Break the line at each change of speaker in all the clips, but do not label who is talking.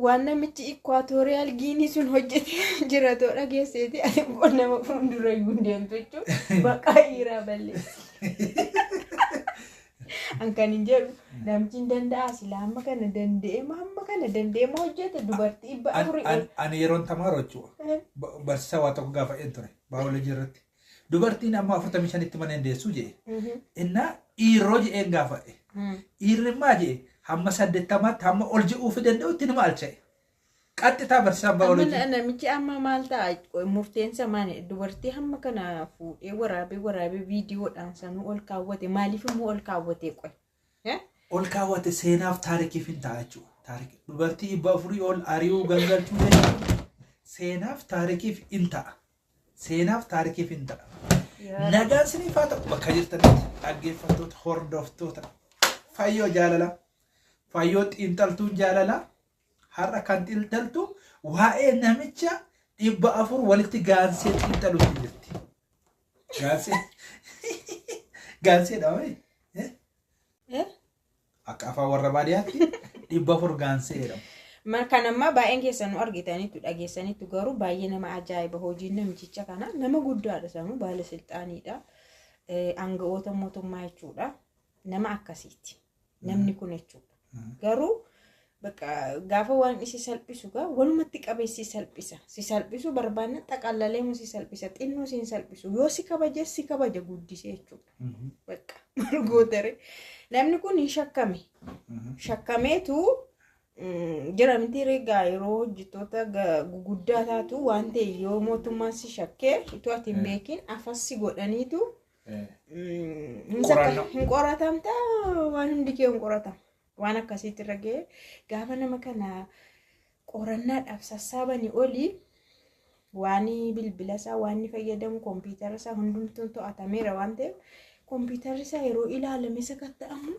Waan namichi Ikwaatooriyaal Giinii sun hojjetee jira too dhageesseeti ati immoo nama fuuldura iyyuu hin deemtu jechuun maqaa dhiiraa balleessi. An kan hin jedhu namichi hin danda'a silaa hamma kana danda'ee hamma kana danda'ee ma hojjete dubartii dhibba afurii ol.
Ani yeroon tamaaru jechuudha. Barsiisaa waa tokko gaafadheen ture baayoloojii irratti. Dubartiin amma 45tti mana hin deessuu jedhe. Innaa dhiiroo jedheen gaafadhe. Dhiirri immaa jedhe hamma 80tti hamma ol je'uufi danda'utti nima alcha'e. Qaxxitaa barsiisaan
Amma
baayoloojii.
namichi amma maal ta'a murteensa maali dubartii hamma kana fuudhee waraabee waraabee viidiyoodhaan sanuu ol kaawwate maaliif immoo ol kaawwate qoy.
Ol kaawwate seenaaf taarikiif hin ta'a jechuudha. Taarikii dubartii 400 ol ari'uu gangalchuu jechuun seenaaf taarikiif hin ta'a. Seenaaf taarikiif hin ta'a. Nagaan siniif haa ta'u bakka jirtanitti dhaggeeffattoota hordoftoota fayyoo jaalalaa fayyoo xiinxaltuun jaalalaa har'a kan xiinxaltu waa'ee namicha 400 walitti gaansee xiinxaluutti jirti. Gaansee gaanseedha wayi. Akka afaan warra baadiyyaatti 400 gaansee jedhamu.
Kan ammaa baay'een keessanuu argitaniitu dhageessaniitu garuu baay'ee nama ajaa'iba hojiin namichicha kana nama guddaadha sanuu baala silxaaniidha. Aanga'oota mootummaa jechuudha. Nama akkasiiti. Namni kun jechuudha. Garuu bakka gaafa waan si salphisu gaa walumatti qabee si salphisa. Si salphisu barbaanna xaqallalee si salphisa. Xinnoo si hin salphisu. Yoo si kabaje si kabaja guddisee jechuudha. Bakka maal gootere. Namni kun hin shakkame. Shakkameetu jira miti reegaa yeroo hojjettoota guguddaa taatu waan ta'e yoo mootummaan si shakkee itoo ati hin beekin afas si godhaniitu hin qoratamta waan hundi kee hin qoratama. Waan akkasiitti irra ga'e gaafa nama kana qorannaadhaaf sassaabanii olii waan bilbila isaa waan inni fayyadamu kompiitara isaa hundumtuun to'atameera waan ta'eef kompiitarri isaa yeroo ilaalame sakatta'amu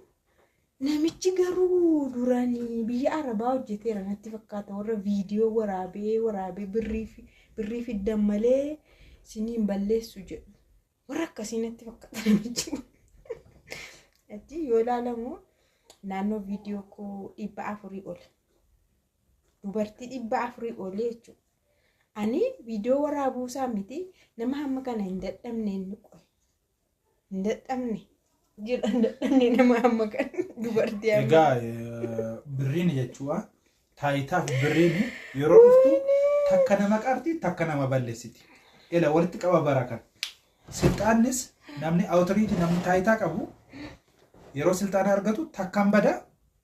namichi garuu duraan biyya Arabaa hojjeteera natti fakkaata warra viidiyoo waraabee waraabee birrii fiddan malee siniin balleessu jedhu. Warra akkasii natti fakkaata namichi kun. Achi yoo ilaalamu naannoo viidiyoo koo 400 ol. Dubartii 400 olii jechuudha. Ani viidiyoo waraabuu isaa miti nama hamma kana hin dadhabne inni qoy. Hin dadhabne. Jira hin dadhabne nama hamma kana dubartii hamma.
Egaa birriin jechuudha. Taayitaaf birriin yeroo dhuftu takka nama qarti takka nama balleessiti. Ila walitti qaba bara kan. Silxaannis namni awutariitii namni taayitaa qabu yeroo silxaana argatu takkaan bada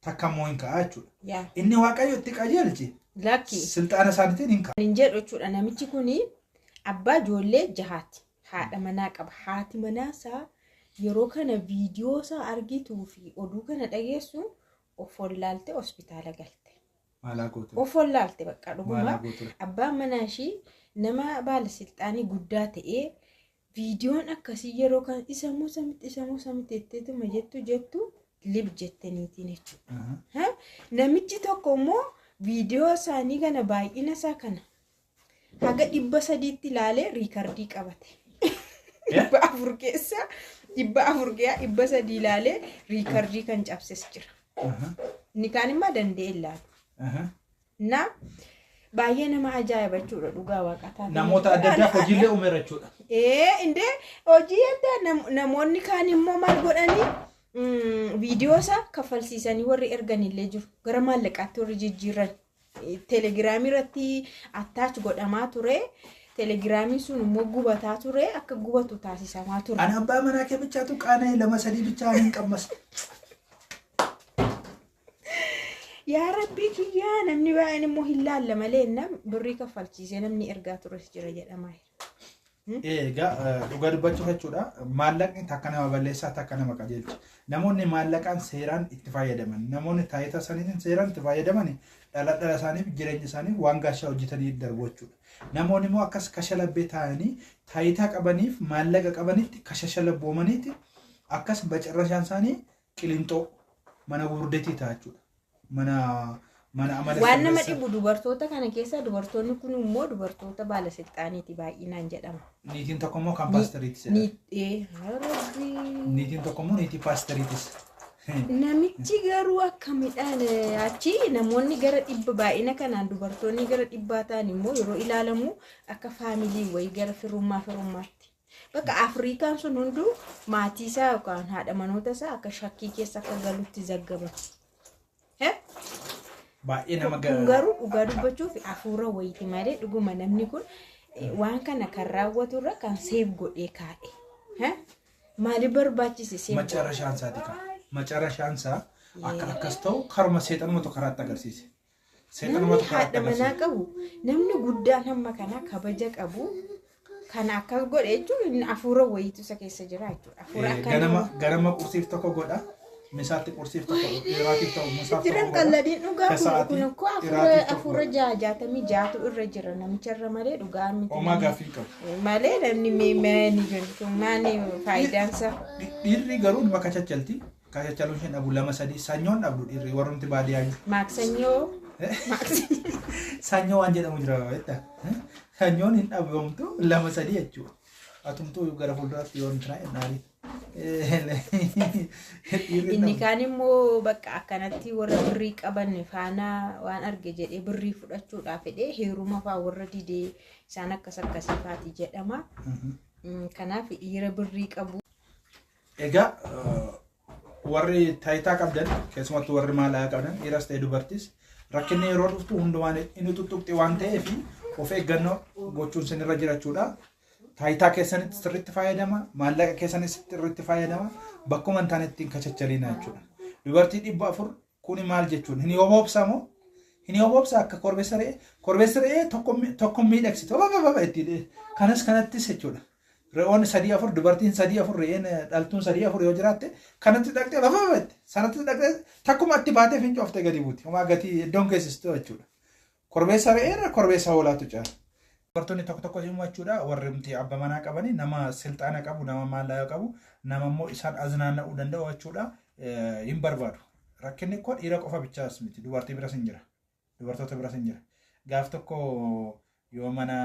takka immoo hin ka'a jechuudha. Inni Waaqayyo itti qajeelche
Lakki.
silxaana isaaniitiin hin ka'a.
Hin jedhu jechuudha namichi kuni abbaa ijoollee jahaati. Haadha manaa qaba. Haati manaa isaa yeroo kana viidiyoo isaa argituu fi oduu kana dhageessu of wallaalte hospitaala galte.
Maalaa gootu?
Of wallaalte bakka dhuguma.
Maalaa gootu?
Abbaan manaa ishii nama baalasilxaanii guddaa ta'ee viidiyoon akkasii yeroo kan isa moo samitti isa moo samitti jetteetuma jettu jettu lib jettaniitiin jechuudha. Namichi tokko immoo viidiyoo isaanii kana baay'ina isaa kana haga 300tti ilaalee riikardii qabate. 400 keessa 400 gahaa 300 ilaalee riikardii kan cabses jira. Inni kaan immoo danda'e ilaalu. Na baay'ee nama ajaa'iba jechuudha dhugaa waaqa taate.
Namoota adda addaaf hojiilee uumeera jechuudha.
Indee hojii addaa namoonni kaan immoo maal godhanii viidiyoo isaa kaffalsiisanii warri erganillee jiru gara maallaqaatti warri jijjiiran. Telegiraamii irratti attach godhamaa ture. Telegiraamiin sun immoo gubataa ture akka gubatu taasisamaa ture.
Ani abbaa manaa kee bichaatu qaana'ee lama sadii bichaa hin qammas.
Yaa Rabbii kiyyaa namni baay'een immoo hin laalla malee nam birrii kaffalchiisee namni ergaa tures jira jedhamaa.
Egaa dhugaa dubbachuuf jechuudha maallaqni takka nama balleessaa takka nama qajeelcha. Namoonni maallaqaan seeraan itti fayyadaman namoonni taayitaa isaaniitiin seeraan itti fayyadaman dhala dhala isaaniif jireenya isaaniif waan gaashaa hojjetanii darbu jechuudha. Namoonni immoo akkas kashalabbee taa'anii taayitaa qabaniif maallaqa qabanitti kashashalabboomaniiti akkas bacarrashaan isaanii qilinxoo mana wurdetii ta'a jechuudha. Mana mana amala
Waan nama
sirreessaa.
dhibu dubartoota kana keessa dubartoonni kun immoo dubartoota baalasilxaaniiti baay'inaan jedhama.
Niitiin tokko immoo kan paasteriitis jedhama.
Yaa Rabbii.
Niitiin tokko immoo niitii paasteriitis.
Namichi garuu akka midhaan achi namoonni gara dhibba baay'ina kanaan dubartoonni gara dhibbaa ta'an immoo yeroo ilaalamu akka faamilii wayii gara firummaa firummaatti. Bakka Afrikaan sun hunduu maatii isaa yookaan haadha manoota isaa akka shakkii keessa akka galutti zaggaban.
Baay'ee nama
Kun garuu dhugaa dubbachuuf hafuura wayiiti malee dhuguma namni kun waan kana kan raawwatu irra kan seef godhee kaa'e. Maaliif barbaachise seef godhe?
Macarrashaan isaati kaa. Macarrashaan isaa akka akkas ta'u karuma seexanumatu karaatti agarsiise.
Namni
Seexanumatu karaatti
haadha manaa
agarsiise.
qabu, namni guddaan hamma kanaa kabaja qabu, kana akkas godhe jechuun inni hafuura wayiitu isa keessa jira jechuudha. Hafuura akka
Ganama
nama
ganama qursiif tokko godha. Misaatti qursiif tokko dhiiraatiif ta'u misaaf tokko
jiran
godha.
qalladiin dhugaa kun
Kasa'aatii
kun akkoo
dhiraatiif tokko
hafuura
godha.
66tu irra jira namicharra malee dhugaa miti.
Homaa gaaffii qabu.
Malee namni maani jentu maani faayidaan isaa?
Dhiirri garuu nama kachachalti. Kachachaluun isheen dhabu lama sadii sanyoon dhabdu dhiirri warrumti baadiyyaa jiru.
Maaksanyoo. Maaksanyoo.
Sanyoo waan jedhamu jira beektaa? Sanyoon hin dhabamtu lama sadii jechuudha. Atumtuu gara fuulduraatti yoo hin taane dhiirri
Inni kaan immoo bakka akkanatti warra birrii qaban faana waan arge jedhee birrii fudhachuudhaaf fedhee heeruma fa'aa warra didee isaan akkas akkasii faati jedhama. Kanaaf dhiira birrii qabu.
Egaa warri taayitaa qabdan keessumattuu warri maallaqaa qabdan dhiiras ta'e dubartis rakkinni yeroo dhuftu hundumaan inni tuttuqxi waan ta'eef of eeggannoo gochuun sinirra jirachuudha. Taayitaa keessanitti sirriitti fayyadama, maallaqa keessanis sirriitti fayyadama, bakkuma hin taane ittiin kachachalina jechuudha. Dubartii 400 kuni maal jechuun hin yoboobsa moo? Hin yoboobsa akka korbeessa re'ee, korbeessa re'ee tokko miidhagsitu babababa ittiin kanas kanattis jechuudha. Re'oonni sadii afur dubartiin sadii afur re'een dhaltuun sadii afur yoo jiraatte kanatti dhaqxee babababa itti sanatti dhaqxee takkuma itti baatee fincooftee gadi buuti. Homaa gatii iddoon geessistu jechuudha. Korbeessa re'eerra korbeessa hoolaatu caala. Dubartoonni tokko tokko immoo jechuudha warri nuti abba manaa qabani nama silxaana qabu nama maallaqa qabu nama immoo isaan aznaanna'uu danda'u jechuudha hin barbaadu. Rakkinni koo dhiira qofa bichaas miti dubartii biras hin jira. Dubartoota biras hin jira. Gaaf tokko yoo mana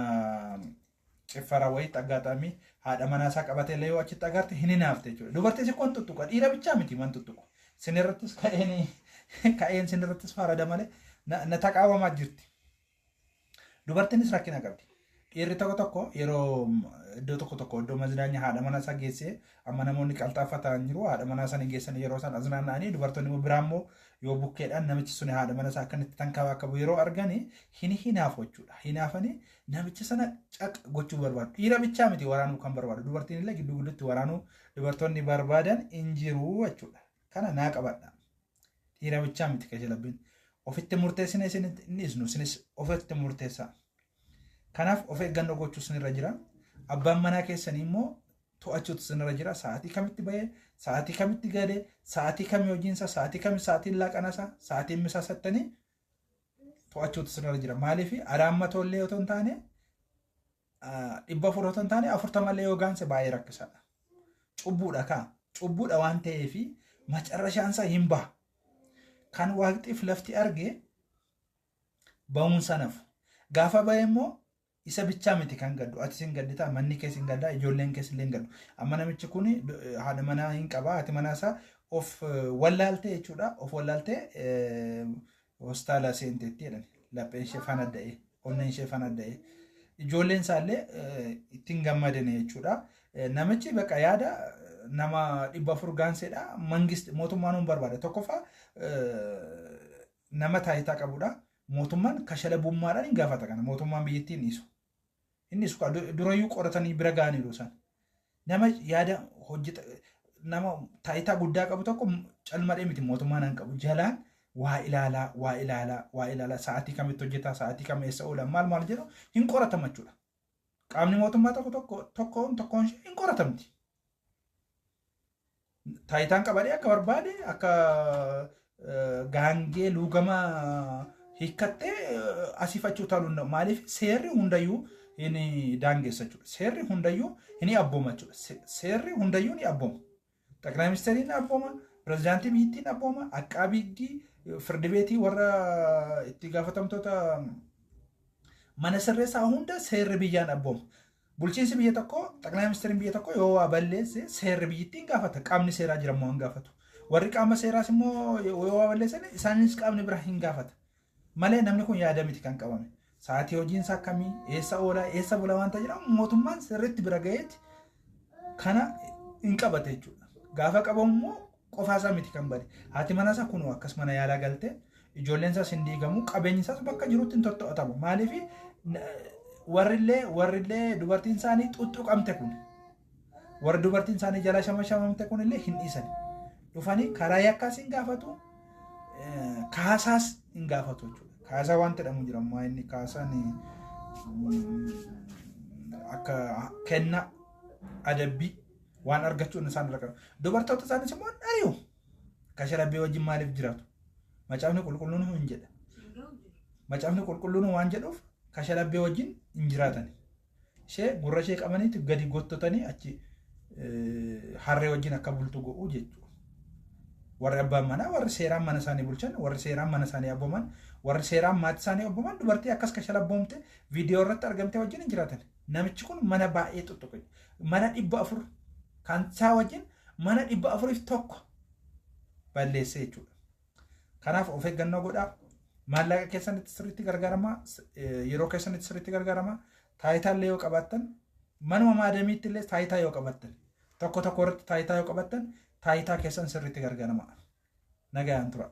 ciffaraa wayiitti aggaataamii haadha manaa isaa qabatee illee yoo achitti agarte hin hinaafte jechuudha. Dubartii si kun tuttuqa dhiira bichaa miti man tuttuqu. Sinirrattis ka'een sinirrattis farada malee na taqaawamaa jirti. Dubartiinis rakkina qabdi. Dhiirri tokko tokko yeroo iddoo tokko tokko iddoo mazinaanya haadha manaa isaa geessee amma namoonni qalxaaffaa ta'an jiru haadha manaa isaanii geessan yeroo isaan aznaanna'anii dubartoonni immoo biraa immoo yoo bukkeedhaan namichi sun haadha mana isaa akkanitti tankabaakabu yeroo argani hin hinaafu jechuudha. Hinaafanii namicha sana caq gochuu barbaadu. Dhiira bichaa miti waraanuu kan barbaadu. Dubartiin illee gidduu gidduutti waraanuu dubartoonni barbaadan hin jiru jechuudha. Kana naa qabadha. Dhiira bichaa miti kashalabbiin. Ofitti murteessina isin hin dhiisnu isinis ofitti murteessaa. Kanaaf of eeggannoo gochuu isinirra jira. Abbaan manaa keessanii immoo to'achuutu isinirra jira. Sa'aatii kamitti bahee, sa'aatii kamitti galee, sa'aatii kamii hojiinsa, sa'aatii kami sa'aatiin laaqanasa, sa'aatiin misaasattanii to'achuutu isinirra jira. Maaliif araammatoo illee otoo hin taane 400 otoo hin taane 40 illee yoo gaanse baay'ee rakkisaadha. Cubbuudha kaa. Cubbuudha waan ta'eef macarrashaan isaa hin baha. Kan waaqxiif lafti arge bahuun sanaaf. Gaafa bahe immoo isa bichaa miti kan gaddu. Atis hin gadditaa, manni kees hin gaddaa, ijoolleen kees illee hin gaddu. Amma namichi kun haadha manaa hin qabaa, haati manaa isaa of wallaaltee jechuudha. Of wallaaltee hospitaala seenteetti jedhan. Lapheen ishee fanadda'ee, onneen ishee fanadda'ee. Ijoolleen isaallee ittiin gammadan jechuudha. Namichi bakka yaada nama 400 gaanseedha. Mangist mootummaan hin barbaada. Tokkoffaa nama taayitaa qabudha. Mootummaan kashalabummaadhaan hin gaafata kana. Mootummaan biyyattii hin dhiisu. Hin dhiisu durayyuu qoratanii bira ga'aniiru isaan. Nama yaada hojjeta nama taayitaa guddaa qabu tokko calmadhee miti mootummaan hin qabu. Jalaan waa ilaalaa, waa ilaalaa, waa ilaalaa sa'aatii kamitti hojjetaa, sa'aatii kam eessa oola maal maal jedhu hin qoratama jechuudha. Qaamni mootummaa tokko tokko tokkoon tokkoon ishee hin qoratamti. Taayitaan qabadee akka barbaade akka gaangee luugama hiikkattee asiif achi utaaluu hin danda'u. Maaliif seerri hundayyuu hin daangessa jechuudha. Seerri hundayyuu hin abbooma jechuudha. Seerri hundayyuu ni abbooma. Xaqilaa ministeeriin ni abbooma, pirezidaantii biyyattii ni abbooma, aqqaabii higgii, firdi beetii warra itti gaafatamtoota mana sirreessaa hunda seerri biyyaan abbooma. Bulchiinsi biyya tokkoo xaqilaa ministeeriin biyya tokkoo yoo waa balleesse seerri biyyattii hin gaafata. Qaamni seeraa jira immoo hin gaafatu. Warri qaama seeraas immoo yoo waa balleessan isaanis qaamni biraa hin gaafata. Malee namni kun yaada miti kan qabame. Sa'aatii hojiinsa akkamii, eessa oolaa, eessa bulaa waanta jedhamu mootummaan sirriitti bira gaheeti kana hin qabate jechuudha. Gaafa qabamu immoo qofaasaa miti kan bade. Haati manaasaa kunoo akkas mana yaalaa galte, ijoolleen isaas hin diigamu, qabeenyi isaas bakka jirutti hin tottoo'atamu. Maaliif warrillee dubartiin isaanii xuxuqamte kun, warri dubartiin isaanii jala shamashamamte kun illee hin dhiisan. Dhufanii karaa yakkaas hin gaafatu, kaasaas hin gaafatu jechuudha. Kaasaa waan jedhamu jira ammaa inni kaasaan akka kenna adabbii waan argachuun isaan irra qabu. Dubartoota isaanis immoo dhari'u. Kashalabbii wajjin maaliif jiraatu? Macaafni qulqulluun hin jedha. Macaafni qulqulluun waan jedhuuf kashalabbii wajjin hin jiraatan. Ishee gurra ishee qabaniitti gadi gottotanii achi harree wajjin akka bultu godhu jechuudha. Warri abbaan manaa, warri seeraan mana isaanii bulchan, warri seeraan mana isaanii abbooman, warri seeraan maatii isaanii abbooman dubartii akkas kashalabboomte viidiyoo irratti argamte wajjin hin jiraatan. Namichi kun mana baay'ee tuttuqe. Mana 400 kan isaa wajjin mana 401 balleessee jechuudha. Kanaaf of eeggannoo godhaa. Maallaqa keessanitti sirriitti gargaaramaa, yeroo keessanitti sirriitti gargaaramaa. Taayitaa illee yoo qabaattan, manuma maadamiitti illee taayitaa yoo qabaattan, tokko tokko irratti taayitaa yoo qabaattan, taayitaa keessan sirriitti gargaaramaa. Nagayaan tura.